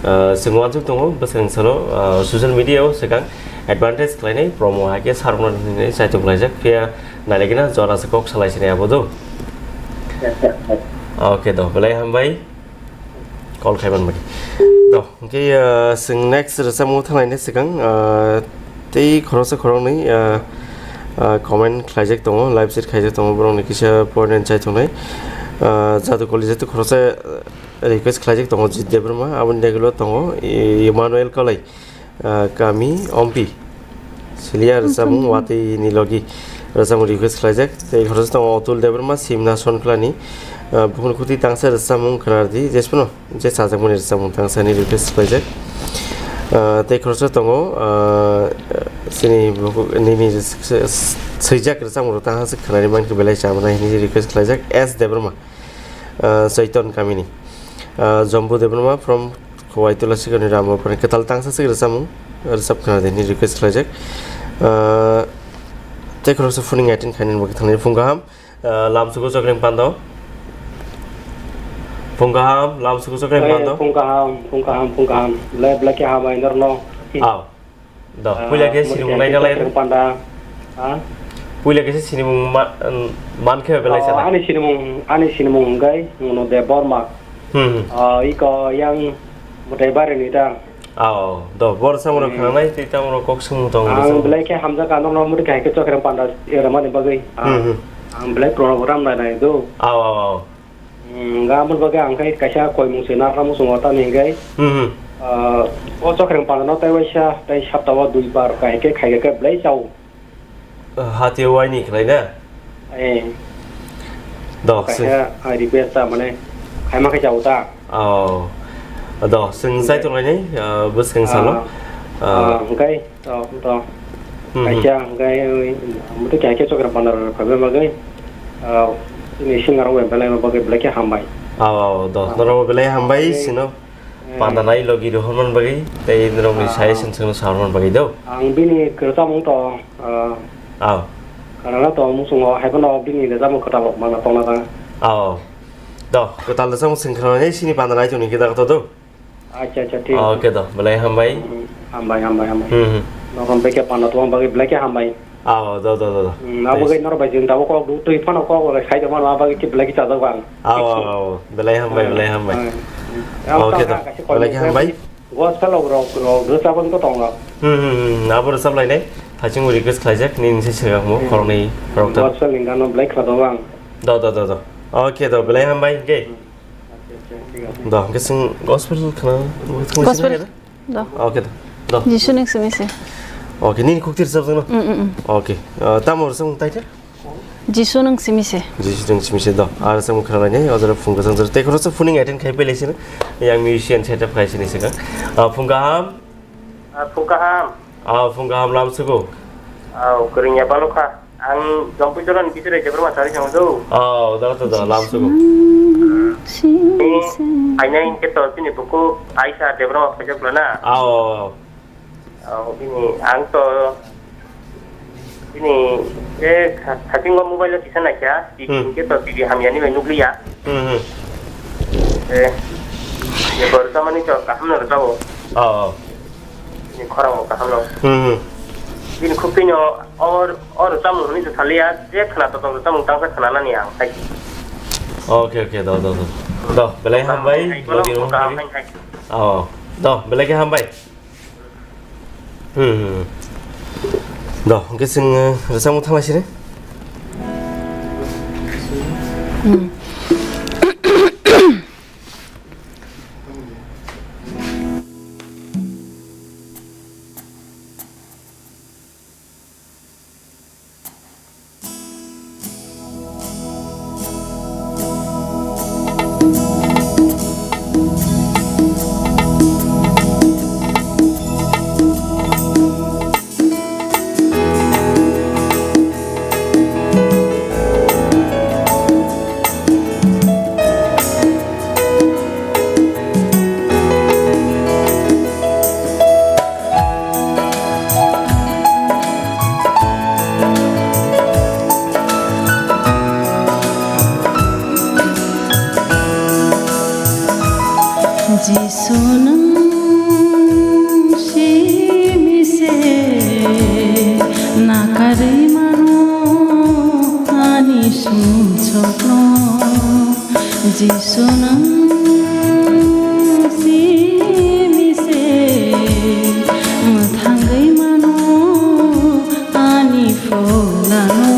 Uh, chwng uansuk tongo, bwswng salo, uh, social media o swkang advantage khlainai, promo hai khe sarokno hinwi chaitok laijak, phiya nailai gana jora se kok salai sinai abo do. Okay do, belai hambai. Call khai man bagwi. To, hwnkhe, ah, chwng next rwchapmung thanglaini swkang, ah, tei khoroksa khoroknwi, ah, ah, comment khlaijak tongo, live chat khaijak tongo, borokni kisa point and chai tongnai. Ah, Jadu Koli jatu khoroksa, ah, request khlaijak tongo, Jit Debbarma, aboni dagwilo tongo, I-, Emmanuel Kolai. Ah, kami Ompi. Siliya rwchapmung watwi ni logi rwchapmung request khlaijak. Tei khoroksa tongo Otul Debbarma, Simna Sonklani. Ah, bukhuk kuti tangsa rwchapmung khwnardi, jesphano je chajakmani rwchapmung tangsa ni request khlaijak. Ah, tei khoroksa tongo, ah, chini bukhuk nini s-, s-, swijak rwchapmung rok tangsa se khwnani mankhe belai chamani hini request khlaijak S Debbarma. Ah, Chaitan kamini. Ah, Jombu Debbarma from Khowai Tulasikani Ramapani kwtal tangsa sik rwchapmung rwchap khna de hini request khlaijak. Ah, tei khoroksa phuning attend khainani bagwi thangni phung kaham. Ah, lamsugo chokring pando. Phung kaham, lamsugo chokring pando. Phung kaham, phung kaham, phung kaham. Belai belai khe hambai norno. Aw. Do, ah, puila khe sini mungkha nai nalai. Panda. Ha? Puila kaisa sinimung ma-, um, mankhe belai Oh, sana. Ani sinimung, ani sinimung hwnkhe Mono Debbarma. Hmm, hmm. Ah, iko yang Mwtai Barini ta. Oh, do, bor samro Hmm. khanai, tei tamro kok sung tong Ang bwsang. Belai khe hamjak ano no muti kahai khe chokre panda era mani bagwi. Ah, Hmm, hmm. Ang belai program nai nai do. Oh, oh, oh. Hmm, ga mun bagwi ang khai kaisa koimung se narwkna muchungo tamni hwnkhe. Hmm, hmm. Ah, o chokre panda no tei waisa tei sapta o dui bar kahai khe khai khe belai chao. Hati waini khlai na? Eh. Do, Kaisa, sing- ah, request ta, mane, khaima khe chao ta. Oh. Do, sing sai tonglai nai, ah, bwskang salo. Ah, Ah. ah, hwnkhe, to, to. Hmm, hmm. Kaisa, hwnkhe, oi, mutu khe, khe chokra bandar phaibai bagwi, ah, ini singar bai belai ma bagwi belai khe hambai. Oh, oh, do. Ah. Norok belai hambai, Hwnkhe, sino. Eh. Panda nai logi rohorman bagwi, tei norokni Ah. suggestion chwngno sahorman bagwi do. Ang bini kwrwchamung to, ah, Ah. Kwrwngna to muchungo, haiphano bini rwchapmung kwtal rok mana tongna ta. Ah. Do, kwtal rwchapmung chwng khwnanai sini panda nai tongni khe da to do. Acha, acha, thik. Okay do, belai hambai. Hmm, hambai, hambai, hambai. Hmm, hmm. Norok bai khe panda tongma bagwi belai khe hambai. Ao, do, do, do, do. Hmm, abo Thanks. Gai norok bai chwng tabuk kok du twi phano kok bai khai tongmano, abo bai khe belai khe chajak bang. Ao, ao, ao, belai hambai, Ah, belai hambai. Ah. Okay, Ang do. Kaisa Belai khe kok hambai. Gospel rok, rok, rok rwchapani to tongo. Hmm, hmm, hmm, abo rwchap lainai. Haching request khlaijak, nini se swkang mo, Hmm. Khoroknwi, khoroktham. Gospel ni gano belai khna tongo ang. Do, do, do, do. Okay, do, belai hambai, okay. Hmm. Acha, acha, thik ache. Do, hwnkhe chwng gospel khna, Gospel. Khna Do. Okay, do. Do. Jisu nwng simi se. Okay, nini kukti rwchapjakno? Mm, mm, mm. Okay. Ah, tamo rwchapmung title? Jisu nwng simi se. Jisu nwng simi se, do. Ar rwchapmung khna lainai, o jora phung kwchang jora. Tei khoroksa phoning attend khai pailaisino. Yang musician setup khai sini swkang. Ah, phung kaham. Ah, phung kaham. Ah, phung kaham lam sugo. Ah, kwrwngya palokha. Ang Jompuijolani bisinai Debbarma sari song do. Oh, da to da, lam sugo. Ni aina inke to bini buku Aisha Debbarma phaijak lana. Oh. Oh, bini ang to bini e kha-, khatingo mobile o kisa naikha, Hmm. Inke to T V hamyani bai nukliya. Hmm, hmm. Eh, ye bor tamani to kaham no rwchao. Oh, oh. Ni khorang bo kaham no. Hmm, hmm. Bini khuk twi no or, or chamung hwnwi se saliya, je khna to tong chamung tangsa khna nani ang hai. Okay, okay, do, do, do. Do, belai hambai, Hai, logi rung kaham hai. Hai, hai. Oh, do, belai khe hambai. Hmm, hmm, hmm. Do, hwnkhe chwng, eh, rwchapmung thanglaisini. Hmm. Jisu nwng simi se nakarwi mano ani sumsokno. Jisu nwng simi se mwthangwi mano ani pholano.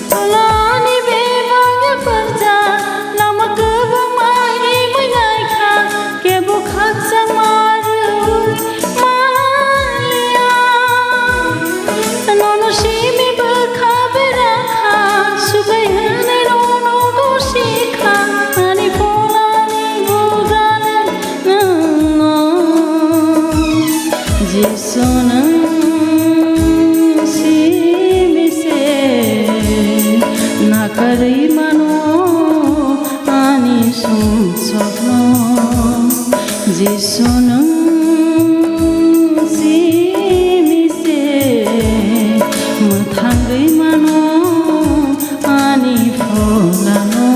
Pholani bebak pharcha lama kwbangma himwi naikha, kebo khakchangma rwui maliya. Nono simi bwkha bera kha, sukai hwnwi nono gosi kha, ani pholani bujale nwng. Jisu nwng simi se nakarwi mano ani sumsokno. Jisu nwng simi se mwthangwi mano ani pholano.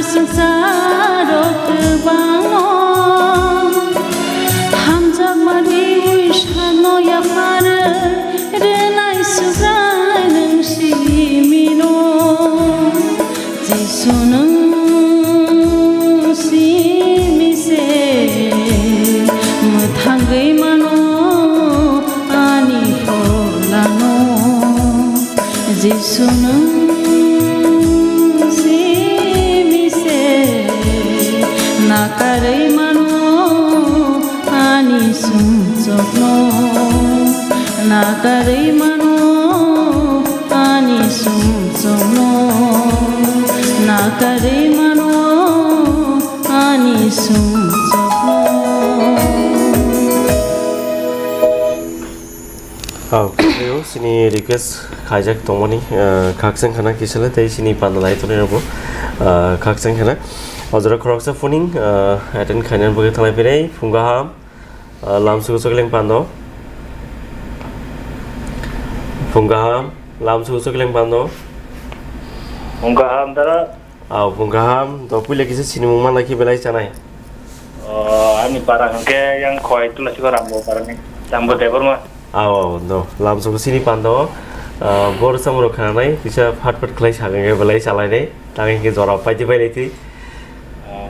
Swngcharok kwbangno hamjakmani wisano yapharwi rwnai Subrai nwng simino. Jisu nwng simi se mwthangwi mano ani pholano. Jisu nwng simi se nakarwi mano ani sumsokno, nakarwi mano ani sumsokno, nakarwi mano ani sumsokno. Oh, sini request khaijak tongmani, ah, khakchang khana kisale tei sini panda lai tongnai rokbo, ah, khakchang khana. O jora khoroksa phuning, ah, attend khainani bagwi thanglai phinai, phung kaham, ah, lamsugo chokling pando. Phung kaham, lamsugo chokling pando. Phung kaham dara. Aw, phung kaham, to puila kisa sinimung manlai khe belai chanai. O, ani para hwnkhe yang khoi tula sikho Rambo parani, Rambo Debbarma. Aw, aw, no, lamsong sini pando, ah, bor samro khanai, kisa phat phat khlai sa hwnkhe belai chalainai, tang hwnkhe jora paidi pailai twi. Ah,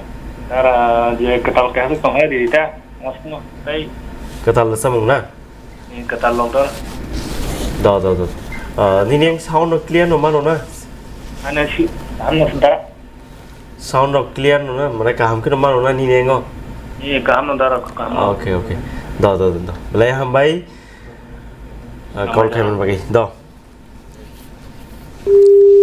dara je kwtal kaisa tonghai ri ta, mosno, tei. Kwtal samung na? Ni kwtal lok do. Do, do, do. Ah, nini ang sound no clear no mano na? Ano si, ano si dara. Sound rok clear no na, mane kaham khe no mano na nini engo? Ni kaham no dara, kaham no. Okay, okay. Do, do, do, do. Belai hambai. Ah, call Hambai, khaiman bagwi. Do.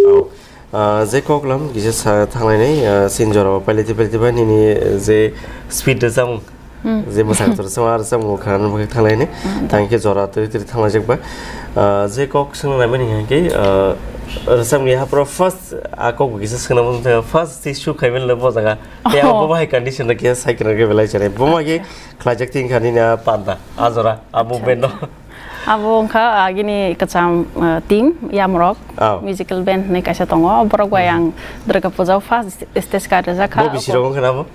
Oh. Ah, je koklam kisa sa thanglainai, ah, sin jora pailai pailai ba nini je speed rwchapmung. Hmm. Je mwsang tor song ar samung khanani bagwi thanglainai. Hmm. Tang khe jora twi twi thanglaijak ba. Ah, je kok swngna nai mani hwnkhe, ah, rwchapmung ya hapro first a kok bo kisa swngna mani first tei shoot khaimani le bo jaga. Tei abo Oh. bo hai condition da kisa cycle rok belai chare. Bo ma khe khlaijak tin kha nini a panda. A jora, a Acha, movement no. Acha. Abo wngkha agini kwcham, uh, team, Yamrok Oh. musical band hinwi kaisa tongo. Borok bai Hmm. ang Durga Puja o first stage ka rwjak kha. Bo bisi rok wngkha na bo?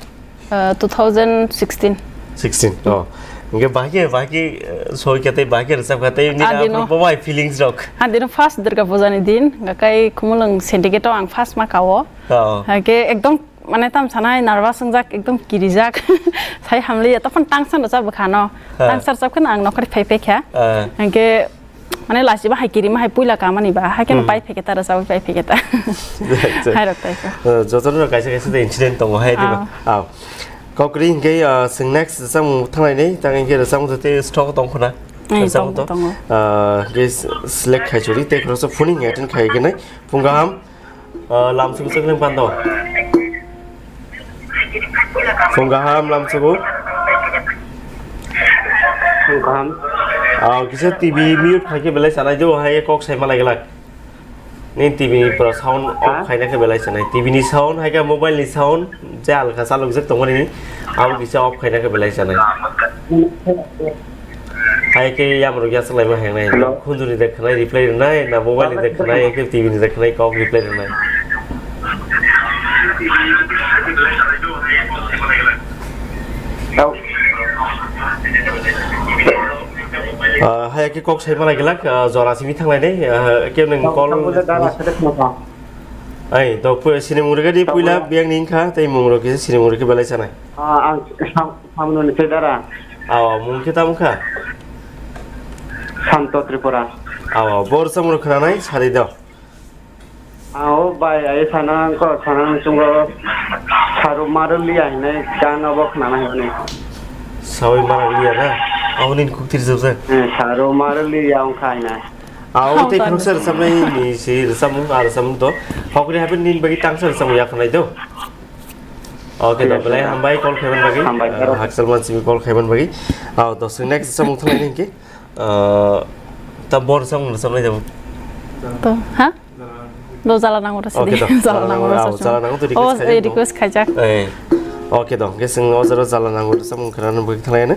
Uh, two thousand sixteen. Sixteen, oh. Hwnkhe bahai khe, bahai khe, uh, soi kha tei bahai khe rwchap kha tei nini Adino. Aphuru bo bai feelings rok. Adino first Durga Puja ni din, hwnkhe Khumulwng syndicate o ang first ma kao. Oh. Hwnkhe ekdom mane tam sanai nervous wngjak, ekdom kirijak. Sai hamliya, tokon tangsa rwchap bwkha no. Ah. Tangsa rwchap kheno ang nokhor phai phai kha. Ah. Hwnkhe mane lachiba hai kirima hai puila kamani ba, hai kheno Hmm. pai phai khe ta rwchap pai phai khe ta. Acha. Hai rok tai kha. Ah, jotono kaisa kaisa de incident tongo hai diba. Ah. Ah. Kokri hwnkhe, ah, swng next rwchapmung thanglainai, tang hwnkhe rwchapmung tei stock tong khna. Eh, rwchapmung tong, to. Tongo. Ah, hwnkhe select khaisuri tei khoroksa phoning attend khai gwnai. Phung kaham. Ah, lamsugo chwkling pando. Phung kaham lamsugo. Phung kaham. Ah, kisa T V mute khai khe belai chanai do, hai kok sai malai glak. Nini T V ni pura sound off Ha? khaina khe belai chanai. T V ni sound hai khe mobile ni sound je alka chalokjak tongmani, abo kisa off khaina khe belai chanai. Hai khe yamrok yachaklaima hai nai. Hello? Khunjuni de khwnai reply rwnai, na mobile ni de khwnai, hai khe T V ni de khwnai kok reply rwnai. Hello? Ah, hai khe kok sai malai glak, ah, jora simi thanglai nai, ah, khe nang Tamo, call tamo, da, da, da, da, da. Ai, to pu-, sinimung rega di Tamo, puila da. Biang ni wngkha, tei mung rok khe sinimung rega belai chanai. Ah, ang sam-, samno ni se dara. Aw, mung khe tamo kha? Santo Tripura. Aw, bor samung khna nai, sari do. Ah, o bai, ai sana ko, sana chungo saru maru liya hinai gan obo khna nai hwnwi. Sawi maru liya na? Aw, nin kuk tiri jabjak. Eh, saru maru liya wngkha hinai. Aw, tei Hausa khoroksa ni. Rwchapnai ni si rwchapmung, a rwchapmung to. Hokri hapen nin bagwi tangsa rwchapmung ya khwnai do. Okay, Yes, to belai sir. Hambai call khaiman bagwi. Hambai, Ah, sir. Hakchal mansimi call khaiman bagwi. Aw, to swng next rwchapmung thanglaini hinkhe. Ah, ta bor rwchapmung rwchapnai jabo. To, ha? Do jala nango rw sidi. Okay, do. Jala nango rw Jala nango, sachung. Jala nango to request Oh, khaijak eh, do. Request khaijak. Eh. Okay, do. Hwnkhe swng o jora jala nango rwchapmung khwnani bagwi thanglaini.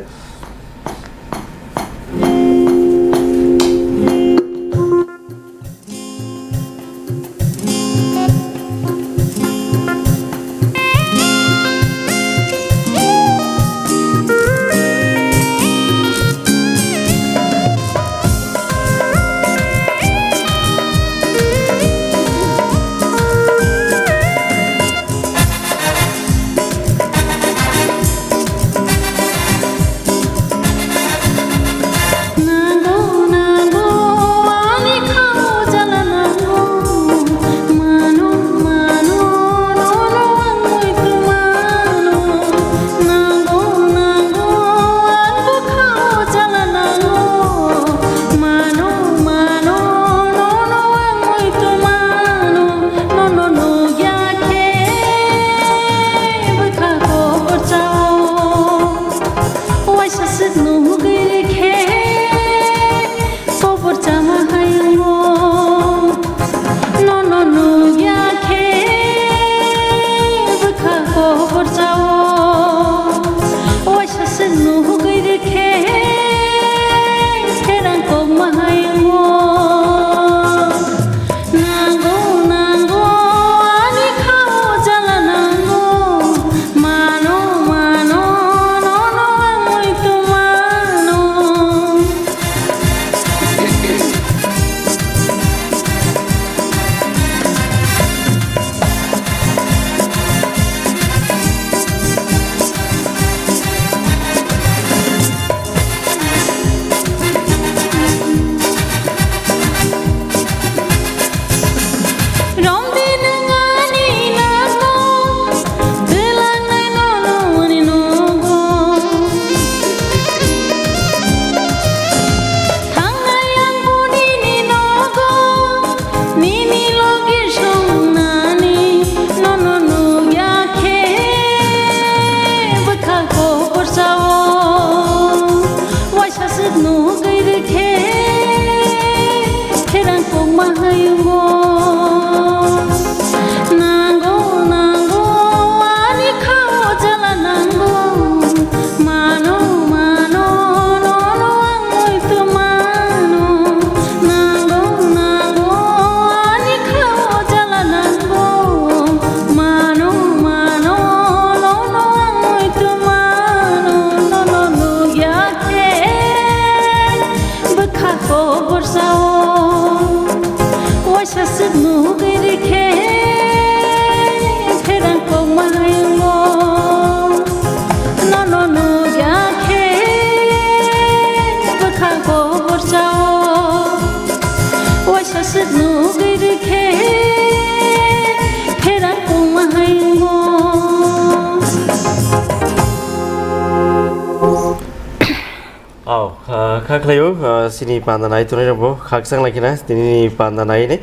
Kha khlaio, ah, chini panda nai tongnai rokbo khakchang lai khna, tini panda nai nai.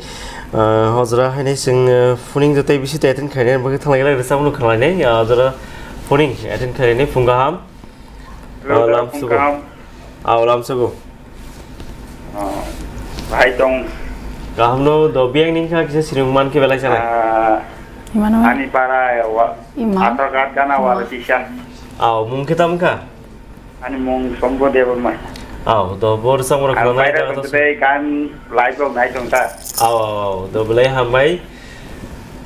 Ah, hojra hainai chwng, ah, phoning joto bisi to attend khainai, bagwi thang lai lai rwchapmung khwlainai, ah, hojra phoning attend khainai, phung kaham. Hello, ah, sir, lam phung sugo. Kaham. Ah, lam sugo. Ah, bahai tong. Kaham no, do biyang ning kha kisa siring man khe belai sanai. Ah, Imano. Ani para wa, Ima. Athar card gana wala tisa. Ah, mung khe tam kha? Ani mung Sombho Debbarma. Aw, do bor samro khana nai ta to. Ang bai rok tei gan live rok nai tong ta. Aw, aw, aw, do belai hambai.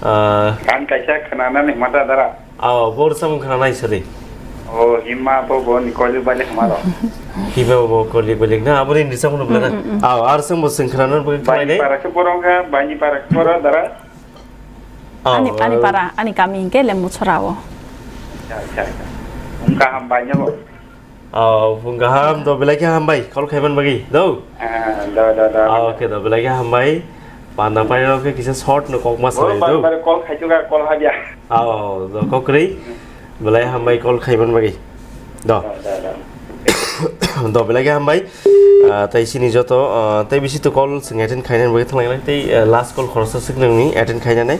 Ah. Gan kaisa khana nani mata dara. Aw, bor samung khana nai sari. O, hima bo bo ni koli bali hamaro. Hima bo koli bali na, aboni ni samung bala na. Mm, mm, mm. Aw, ar samung sing khana nang bagi khalai ne. Bani para se borong ga, bani para se borong dara. Ani, oh, ani para, ani kami hingke Lembuchora o. Acha, acha, acha. Phung kaham bai nabo. Oh, phung kaham, do belai khe hambai, call khaiman bagwi, do? Ah, do, do, do. Ah, okay, do belai khe hambai. Panda pai rok khe kisa short no kok ma salai, do? Boro bar bar call khai chuka, call habya. Oh, do kok kwrwi. Belai hambai call khaiman bagwi. Do. Do, do, do. Do, belai khe hambai. Ah, tei sini joto, ah, tei bisi to call swng attend khainani bagwi thanglainai. Tei, ah, last call khoroksa swk nangni attend khainani.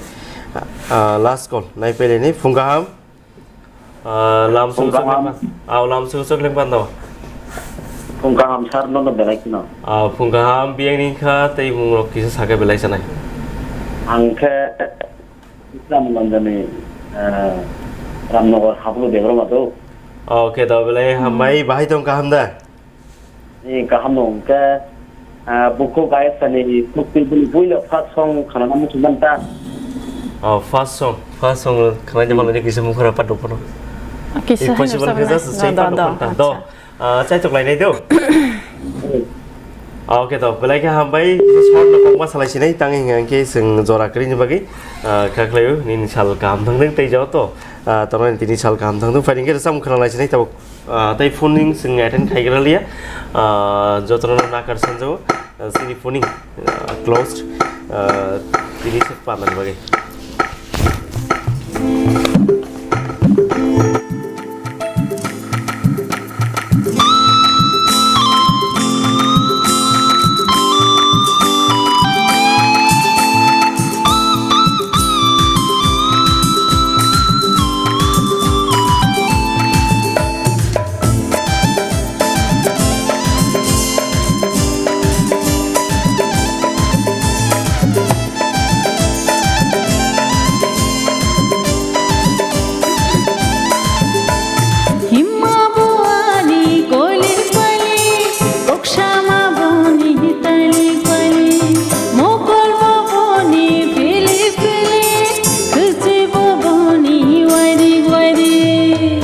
Ah, last call. Nai pele ni phung kaham. Ah, lam sung sok lengpan. Ah, lam sung sok lengpan do. Phung kaham sir no no belai kheno. Ah, phung kaham biyang ni kha tei mung rok kisa sakhe belai sanai. Ang khe Islam Ganjani, eh, Ramnagar Hablo Debbarma do. Okay, do belai hambai, bahai tong kaham da? Ni kaham no hwnkhe, eh, bukhuk ayasani sukti bini buino first song khana muchungman ta. Oh, first song, first song khana jama ni kisa mukhara pat dokono. Kisa impossible hwnwi khe just sanai. Say do, pat do, dokono ta. Do. Acha. Ah, chaitok lainai do. Ah, okay to, belai khe hambai, kisa short no kokma salai sinai, tang hingka hingke chwng jora kwrwini bagwi, ah, kha khlaio, nini sal kaham thangthung tei joto, ah, tongnai tini sal kaham thangthung, phaidi hingke rwchapmung khwnalai sinai tabuk, ah, tei phoning chwng attend khaigra liya, ah, jotono nakar sanjao, ah, chini phoning, ah, closed, ah, tini se pandani bagwi. Himma bo ani koilik palik, koksama boni talik palik, mokol bo boni pilik pilik, kwchwi bo boni wairik wairik.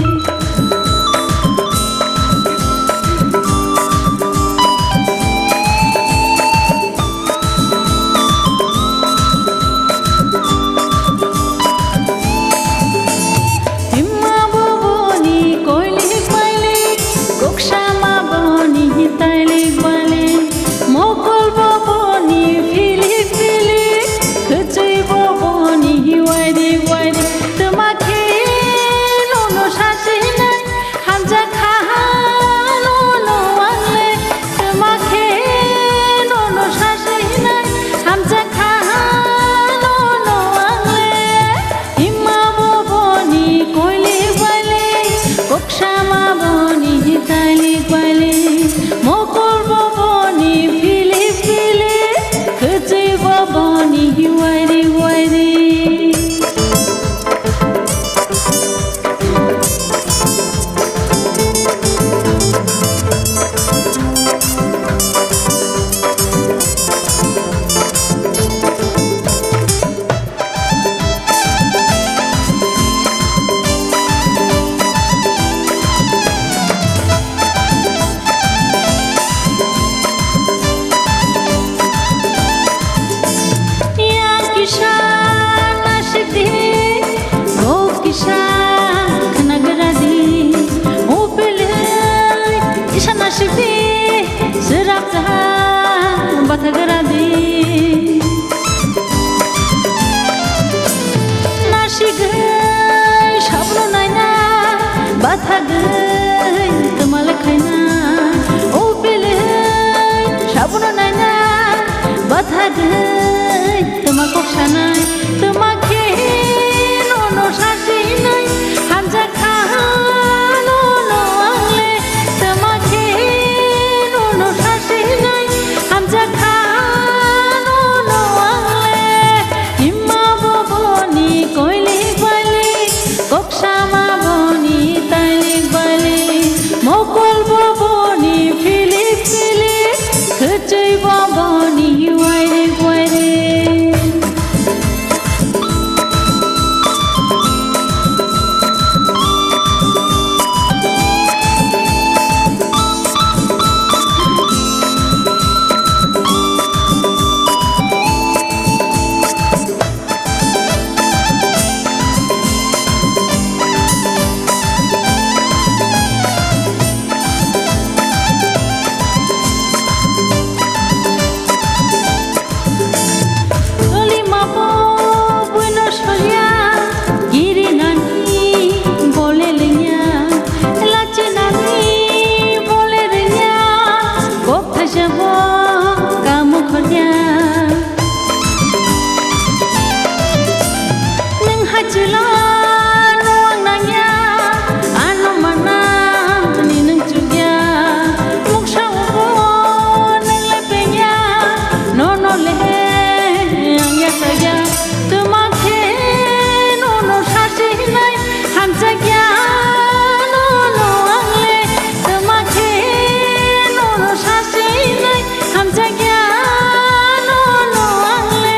Himma bo boni koilik pailik, koksama boni tailik balik, mokol bo boni pilik pilik, kwchwi bo boni wairik wairik. Twma khe nono sasinai, hamjakha nono angle, twma khe nono sasinai, hamjakha nono angle. Himma bo boni koilik balik, koksama boni tailik balik, mokol bo boni pilik pilik, kwchwi bo boni wairik wairik. Yang kisa nasik di, go kisa khnagra di, o pele kisa nasik di, serap jaha bathagra di. Nasigwi sabno naina, bathagwi twmal khaina, o pele Thadai, tuma kok sanai, tuma khe nono sasinai, hamjakha nono angle, tuma khe nono sasinai, hamjakha nono angle. Himma boboni koilik balik, kok sama boni tailik balik, mokol boboni philik philik, kwchwi boboni wairik wairik. Tolima bo buino soya, giri nani bole linya, lachi nani bole linya, kok thaisa bo kamu khorya. Nwng hachwla nwng nangya, ano mana ni nwng chukya. Muksa ubo nwng le pengya, nono le ang ya saya. Tuma khe nono sasinai, hamjakya nono ang le. Tuma khe nono sasinai, hamjakya nono ang le.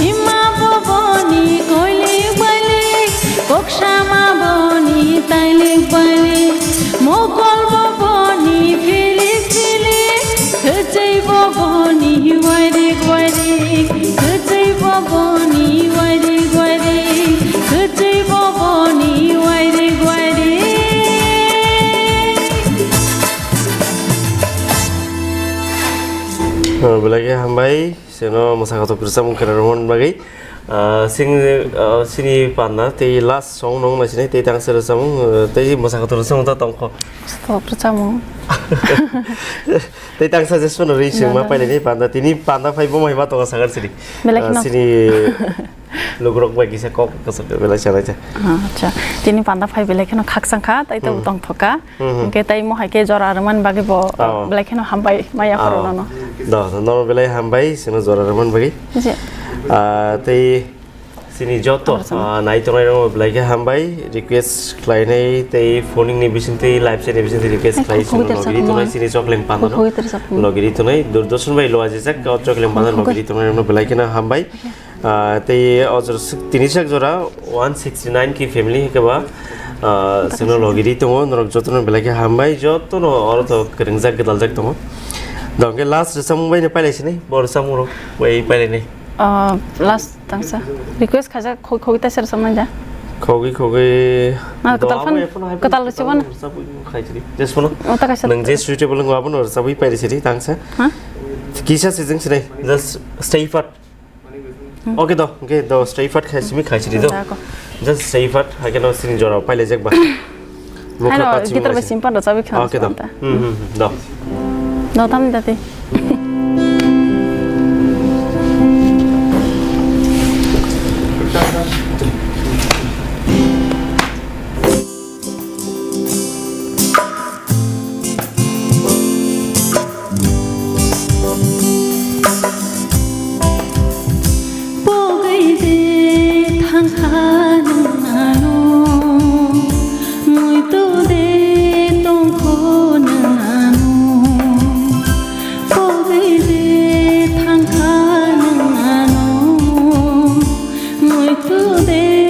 Himma boboni koilik balik, kok sama boni tailik balik, mokol boboni philik philik, kwchwi boboni wairik wairik, kwchwi boboni wairik wairik, kwchwi boboni wairik wairik. Oh, belai khe hambai. Seno mwsa kotor kwrwngsa mung khna rwmani bagwi. Ah, sing, ah, sini panda tei last song nung nai sini tei tangsa rwchapmung, ah, tei mwsa kotor rwchapmung ta tongkho. Stop rwchapmung. Tei tangsa je sono ri sing ma pailai ni panda tini panda phai bo mai ma tongo sakar sini. Belai kheno. Ah, sini lugrok bai kisa kok kasa belai sanai cha. Ah, acha. Tini panda phai belai kheno khakchang kha, tai to tongthoka. Hmm, hmm. Hwnkhe tai mohai khe jora rwmani bagwi bo, oh, belai kheno hambai maya phuru nono. Do, do, nono belai hambai, sino jora rwmani bagwi. Je. Ah, tei sini joto, ah, nai tongnai rok belai khe hambai, request khlainai tei phoning ni bising tei live chat ni bising tei request khlai sino logiri tongnai sini chokleng panda no. Logiri tongnai Doordarshan bai lo ajijak, chokleng panda logiri tongnai rok belai kheno hambai. Ah, tei o jora sik-, tini sak jora one sixty nine ki family hwnkhe ba, ah, sino logiri tongo, norok jotono belai khe hambai, jotono oro to kwrwngjak gwdaljak tongo. Do hwnkhe last rwchapmung bai no pailai sini, bo rwchapmung rok bai pailai nai. Ah, last tangsa request khaijak khoi khoi ta ser samnai da. Khogwi khogwi. Na, do, kwtal abo phan, ekhon hai kwtal rwchapmung rwchapmung khai sini. Just phono. O ta kaisa. Nwng je suitable wngwa abono rwchapwi pailai sini tangsa. Ha? Kisa sijeng sinai. Just stay put. Hmm. Okay do, okay do, stay put khai simi khai siri do. Jago. Just stay put, hai khe no sini jora pailai jak ba. Mukha pat simi guitar bai simi pando chabi khna. Okay do. Hmm, hmm, hmm, do. Do tam dati. Pogwi de thangkha nwng ano, muitu de tongkho nwng ano. Pogwi de thangkha nwng ano, muitu de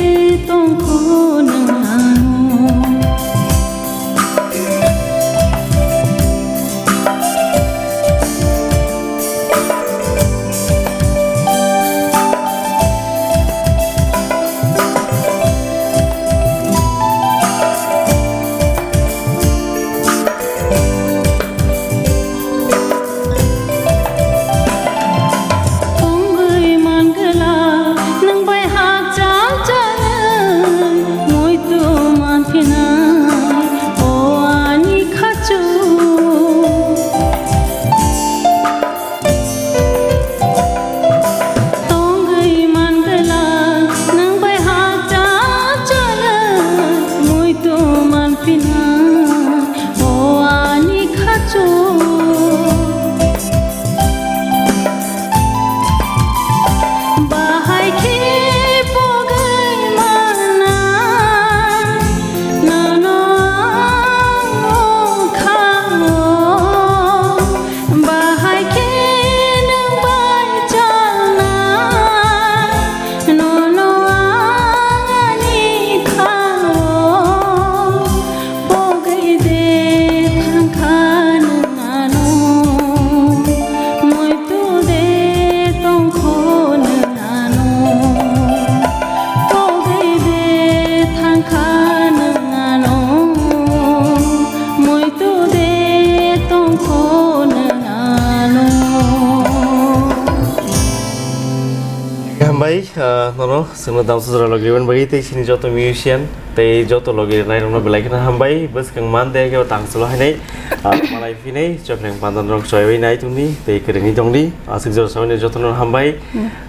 Nono sengno damsa jora logi rwmani bagwi tei sini joto musician tei joto logi rwnai rokno belai kheno hambai. Bwskang Monday khe tangsulo hainai, ah, malai phinai chopreng pandan rok choiwi nai tongdi tei kwrwngwi tongdi. Aswk jora sabaini jotono hambai,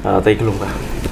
ah, tei khulumkha.